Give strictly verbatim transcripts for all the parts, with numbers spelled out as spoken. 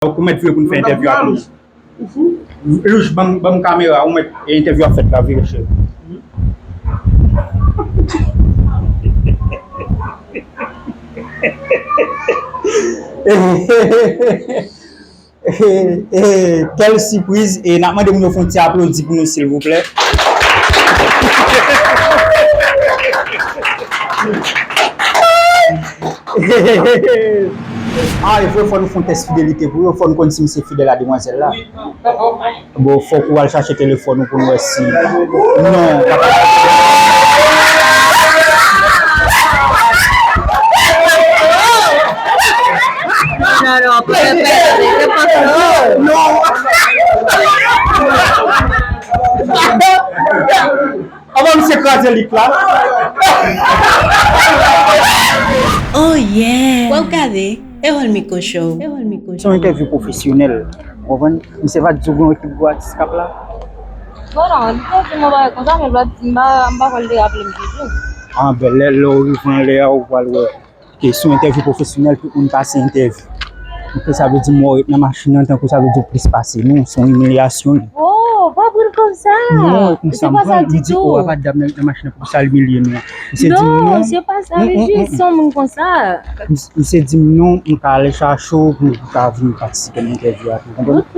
Ou mèt vire pou n fè entèvyou ak Louch. Louch, ban m, ban m kamera, ou mèt, entèvyou ap fèt la, vire cheri. E, e, kèl sipriz! E n ap mande moun yo fè yon ti aplodi pou nou, silvouplè. A, e vre, fò nou fè yon tès fidelite pou yo, fò nou konn si misye fidèl a demwazèl la. Bon, fòk ou al chache telefòn ou pou n wè si. Non, papa. Non, non, non, pa, pa, pa, pa, pa. Non. Anvan misye kraze lit la. Oh yeah! W ap gade Erol Miko Show. Erol Miko Show. Se yon entèvyou pwofesyonèl. Ou konprann? Misye pa t di w gen yon ekip gwo atis k ap la? Bon, non, li te di m yon bagay konsa, men lòt, m pa, m pa kwè l te raple m toujou. Ah, ben, lè, lè w rive anlè a, ou pral wè. Ke se yon entèvyou pwofesyonèl, tout moun pase entèvyou. Donk, sa vle di, mwen ret nan machin nan, tankou sa vle di w plis pase nou, se yon imilyasyon li. Oh, pa pran l konsa. Non, e konsa m pran l, m di, oh, apa dam nan ret nan machin nan, pou sa l imilye nou an. Misye di m non. Non, se pa sa, mm, mm, Regis, mm, mm, se yon moun konsa. Mis-, misye di m non, m ka ale chache w pou, pou w ka vin patisipe nan entèvyou a tou, ou konprann? Ok.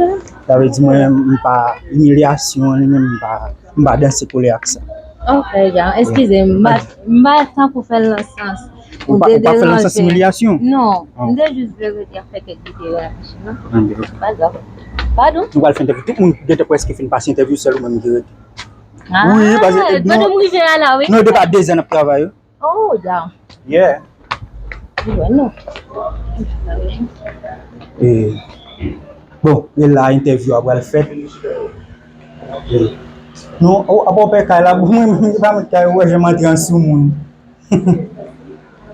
Sa vle di, mwen, m pa, imilyasyon an li menm, m pa, m pa danse kole ak sa. Ok, ya, eskize m, m pa, m pa tankou fè l nan sans. Ou pa, ou pa fè l nan sans imilyasyon? Non, m te jis vle rete ap fè kèk videyo nan machin nan. Ah, ok. Pa grav. Padon? Nou pral fè entèvyou. Tout moun gentan prèske fin pase entèvyou, sèl ou menm ki rete. Ah, wi, paske, eh, pandan m rive a la, wi. Non, depi de zè n ap travay, wi. Oh, ya. Yeah. Wi, wè, non. E, bon, e la entèvyou a pral fèt. E, non, o, apa w pè kay la, bon, mwen, mwen, pa mèt kay, ou wè jan m antre an sou moun.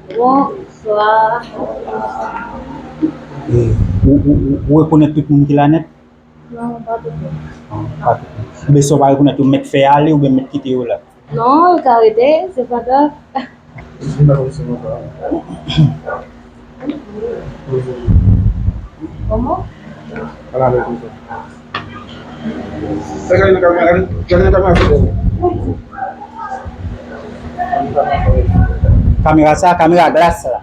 Bonswa. E, ou, ou, ou, ou rekonèt tout moun ki la nèt? Non, pa tout moun. Ah, pa tout moun. Oubyen si w pa rekonèt yo, mèt fè ale oubyen mèt kite yo la? Non, yo ka rete, se pa grav. Kòman? Ala, ala, konsa. Gade nan kamera, gade, gade nan kamera, se bon. Kamera sa, kamera glas la.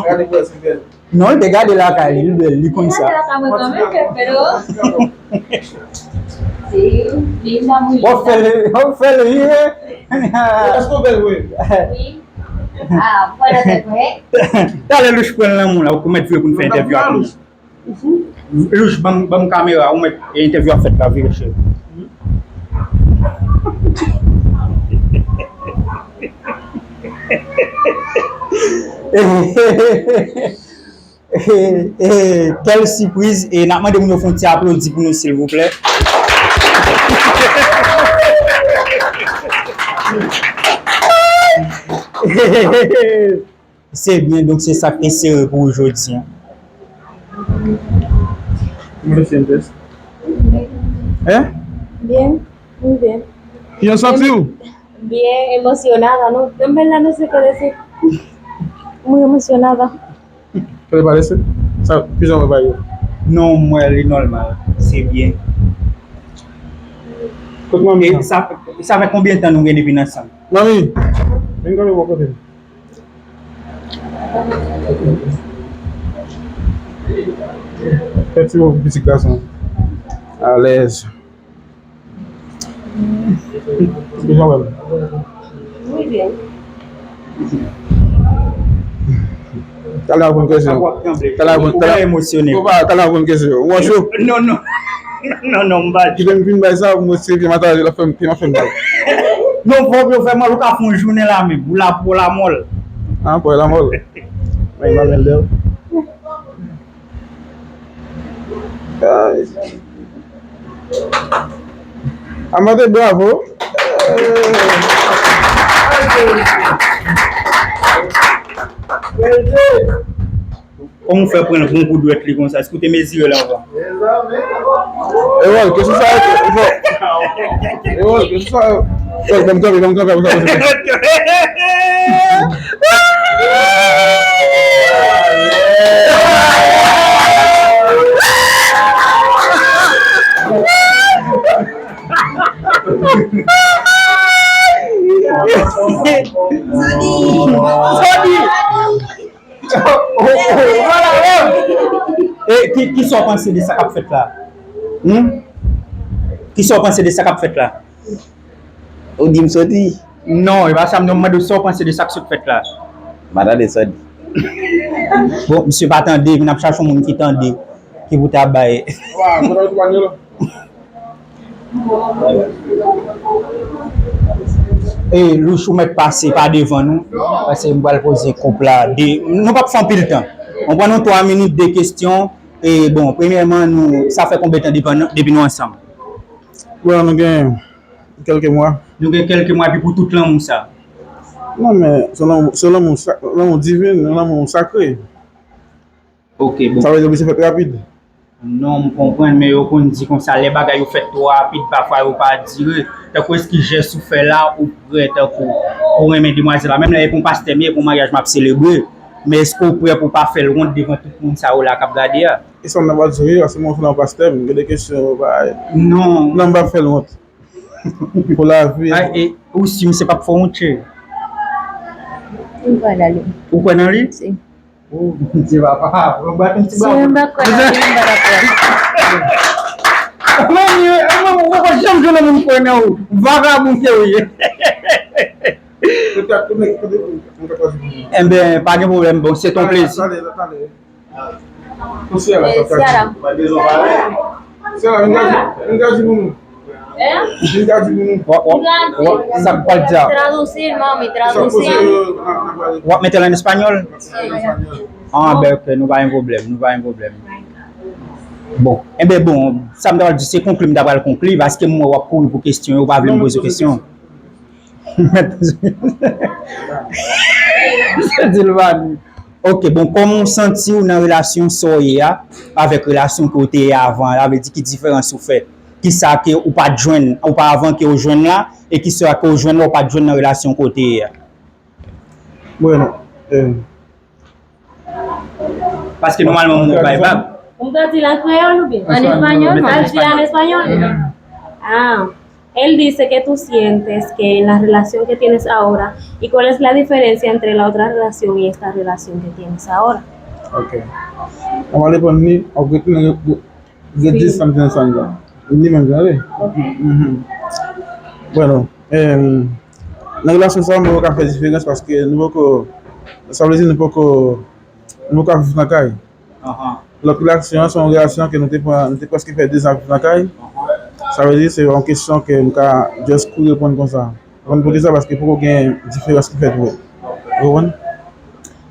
Gade pou wè si bèl. Non, li te gade lakay li, li bèl, li konn sa. W ap fè l, w ap fè l vire. Èske w bèl vre? Wi. Ah, fò nan tèt mwen. Talè Louch pran l nan men w la, ou mèt vire pou n fè entèvyou ak Louch. Louch, ban m, ban m kamera, ou mèt, entèvyou ap fèt la, vire cheri. E, e, kèl sipriz! E n ap mande moun yo fè yon ti aplodi pou nou, silvouplè. Se byen, donk se sa k te sere pou ou jodi a. Hein? Byen, m byen. Kijan w santi w? Byen emosyonada, non? Mwen la, non, se kole se. Mwen emosyonada. Kole pale se? Sa, kijan w bay yo? Non, mwen li nòmal. Se byen. Kot manmi? E sa, sa fè konbyen tan nou gen depi n ansanm? Manmi, vin kanpe bò kote m. Fè ti mo pou pitit gason. Alèz. Deja wè m. Wi, byen. Talè a pou n kesyon. Talè a pou n, talè a, ou pa, talè a pou n kesyon. Ou an cho? Non, non. Non, non, m pa. Kite m fin bay sa, mwen se vye mataj la fè m, fè m mal. Non, fòk yo fè mal, ou ka fè yon jounen la menm. Ou la pou la mòl. Ah, pou la mòl. Mwen, mwen, mwen, Ay. Amande bravo. Kòman w fè pran l bon kou dwèt li konsa? Èske w te mezire l anvan? Erol, kesyon sa yo fò. Erol, kesyon sa yo. Fòk ban m kanpe, ban m kanpe apre sa. E ki, ki sa w panse de sa k ap fèt la? Hmm? Ki sa w panse de sa k ap fèt la? Ou di m soti? Non, e pa sa m di w, m mande w sa w panse de sa k sot fèt la. M pa tande sa w di. Bon, misye pa tande, vin ap chache yon moun ki tande, ki pou ta bay. E Louch, ou mèt pase pa devan nou, paske m pral poze koup la de, nou p ap fè anpil tan. Mwen pran nou twa minit, de kesyon. E bon, premyèman, nou, sa fè konbyen tan depi, depi nou ansanm? Bon, nou gen kèlke mwa. Nou gen kèlke mwa, epi pou tout lanmou sa? Non, men se lanmou, se lanmou sa-, lanmou divin, lanmou sakre. Ok, bon. Sa vle di misye fèt rapid? Non, m konprann, men yo konn di konsa, lè bagay yo fèt twò rapid, pafwa yo pa dire. Tankou eski jès ou fè la, ou prè tankou pou renmen demwazèl la? Menm lè e pa yon pastè m ye, e pa yon maryaj m ap selebre. Men eske w prè pou w pa fè l wont devan tout moun sa yo la k ap gade a? E sa m nan pa di w ye, paske mwen fè nan pastè m, gen de kesyon yo pa. Non. Non, m p ap fè l wont. Pou lavi. Ay, e, ou si misye p ap fè w wont, cheri? M kwè nan li. Ou kwè nan li? Si. Oh, Bondye papa, mwen bat yon ti bravo. Si mwen pa kwè nan li, mwen pa dakò. Mwen, mwen, mwen, mwen pa janm jwenn yon moun kwè nan ou. Vagabon ke ou ye. Enben, pa gen pwoblèm, bon, se ton plezi. Sa k pral di a? Traducir, mami, traducir. W ap mete l an espanyòl? Ah, ben, ok, nou pa gen pwoblèm, nou pa gen pwoblèm. Bon, enben, bon, sa m ta pral di, se konkli m ta pral konkli, paske m wè w ap kouri pou kesyon yo, ou pa vle m poze w kesyon. Mèt Silvani. Ok, bon, kòman w santi w nan relasyon sa w ye a avèk relasyon ke w te ye avan an? Sa vle di ki diferans ou fè? Kisa ke ou pa t jwenn oparavan ke w jwenn la, e kisa ke w jwenn la ou pa t jwenn nan relasyon ke w te ye a? Bueno, eh, Paske nòmalman moun bay bab. Ou m ta di l an kreyòl oubyen? An espanyòl, mwen. Al di l an espanyòl? Ah. Él dice que tú sientes que en la relación que tienes ahora y cuál es la diferencia entre la otra relación y esta relación que tienes ahora. Ok. Mwen reponn li, ou retounen, retounen, retounen sa m te di. Li menm jan wi. Ok. Mhm. Bueno, em, nan relasyon sa, mwen poko ka fè diferans paske nou poko, sa vle di nou poko, nou poko ka viv nan kay. Lòt relasyon an, se yon relasyon ke nou te pran, nou te prèske fè dezan ap viv nan kay. Sa vle di, se yon kesyon ke m ka just kouri reponn konsa. Ou konn poukisa? Paske poko gen diferans ki fèt vre. Ou konprann?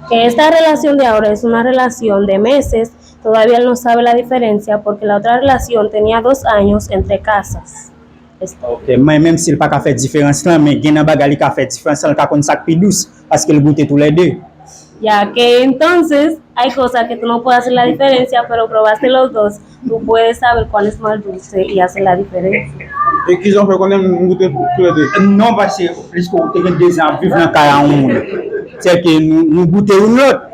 Que esta relación de ahora es una relación de meses, todavía él no sabe la diferencia porque la otra relación tenía dos años entre casas. Ok, men menm si l pa ka fè diferans lan, men gen nan bagay li ka fè diferans lan, l ka konn sa k pi dous, paske l goute toulède. Ya que entonces hay cosas que tú no puedes hacer la diferencia, pero probaste los dos, tú puedes saber cuál es más dulce y hacer la diferencia. E kijan w fè konnen m goute toulède? Non, paske pliske w te gen dezan ap viv nan kay a yon moun. Sèke nou, nou goute youn lòt.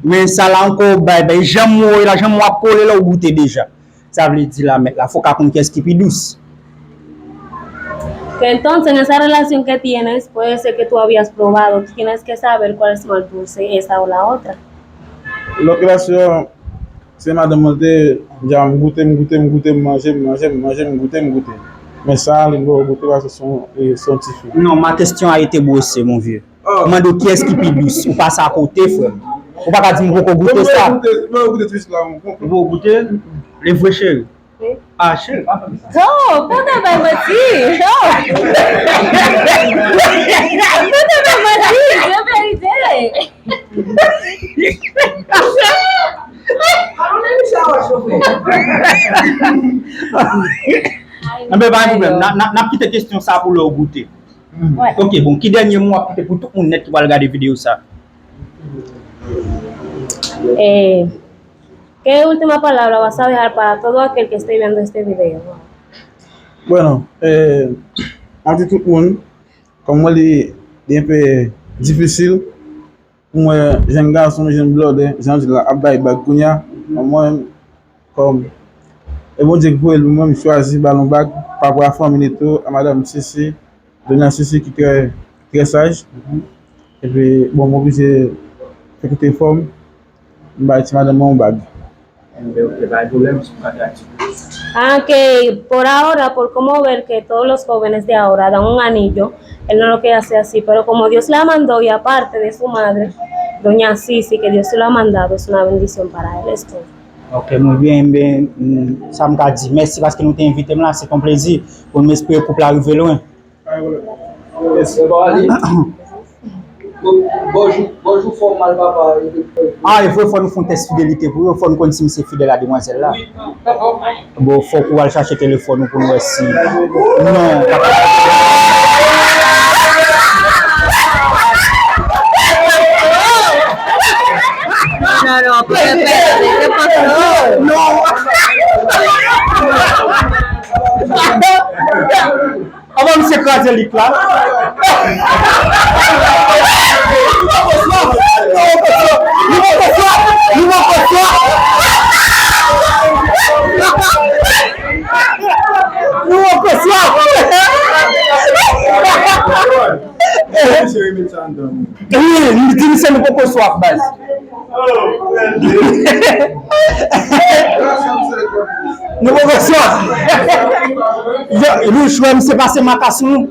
Men sa la ankò, bay, bay, janm ou la, janm ou ap kole la, ou goute deja. Sa vle di la, mèt la, fò w ka konn kiyès ki pi dous. Que entonces en esa relación que tienes, puede ser que tú habías probado, tú tienes que saber cuál es más dulce, esa o la otra. Lòt relasyon, se madanm mwen te, dja m goute, m goute, m goute, m manje, m manje, m manje, m goute, m goute. Men sa, li poko goute paske se yon, e, se yon tifi. Non, ma question a été brossée, mon vieux. M mande w kiyès ki pi dous. Ou pase akote, frè m. Ou pa ka di m poko goute sa. Mwen goute twist la, mwen. Ou poko goute? Li vre, cheri. Ah, cheri, pa fè m sa. Oh, pa ta bay manti. Oh. Pa ta bay manti, se verite. Enben, pa gen pwoblèm. N a, n a, n ap kite kesyon sa pou lè w goute. Ok, bon, ki dènye mo w ap kite pou tout moun nèt ki pral gade videyo sa? Eh, ¿qué última palabra vas a dejar para todo aquel que esté viendo este video? Bueno, eh, m ap di tout moun, kòm mwen li, li enpe difisil, pou mwen, jèn gason, jèn blòdè, jan w di la, ap bay bag kounye a, mwen, kòm, e Bondye ki voye l pou mwen, m chwazi ba l yon bag, pa rapò a fanmi li tou, a madanm Sisi, Donya Sisi ki trè, trè saj. Epi, bon, m oblije fè tout efò m, m bay ti madanm mwen yon bag. Anyway, ok, pa gen pwoblèm, si w ka tradui. Ah, que por ahora, por cómo ver que todos los jóvenes de ahora dan un anillo, él no lo quiere hacer así, pero como Dios la mandó y aparte de su madre, doña Sisi, que Dios se lo ha mandado, es una bendición para él esto. Ok, muy bien, ben, mm, sa m ka di, mèsi paske nou te envite m la, se yon plezi pou nou espere koup la rive lwen. Mèsi, bon, ale. Bonjou, bonjou, fò mal, papa. Ah, e vre, fò nou fè yon tès fidelite pou yo, fò nou konn si misye fidèl a demwazèl la. Bon, fòk ou al chache telefòn ou pou nou wè si. Non, papa. Non, non, non, pèpè, se pa sa. Non. Anvan misye kraze lit la. Nou poko swa! Nou poko swa! Nou poko swa! Nou poko swa! Misye remèt sa anndan. Wi, li di misye nou poko swa, baz. Nou poko swa. Yo, Louch, wè misye pase makasyon.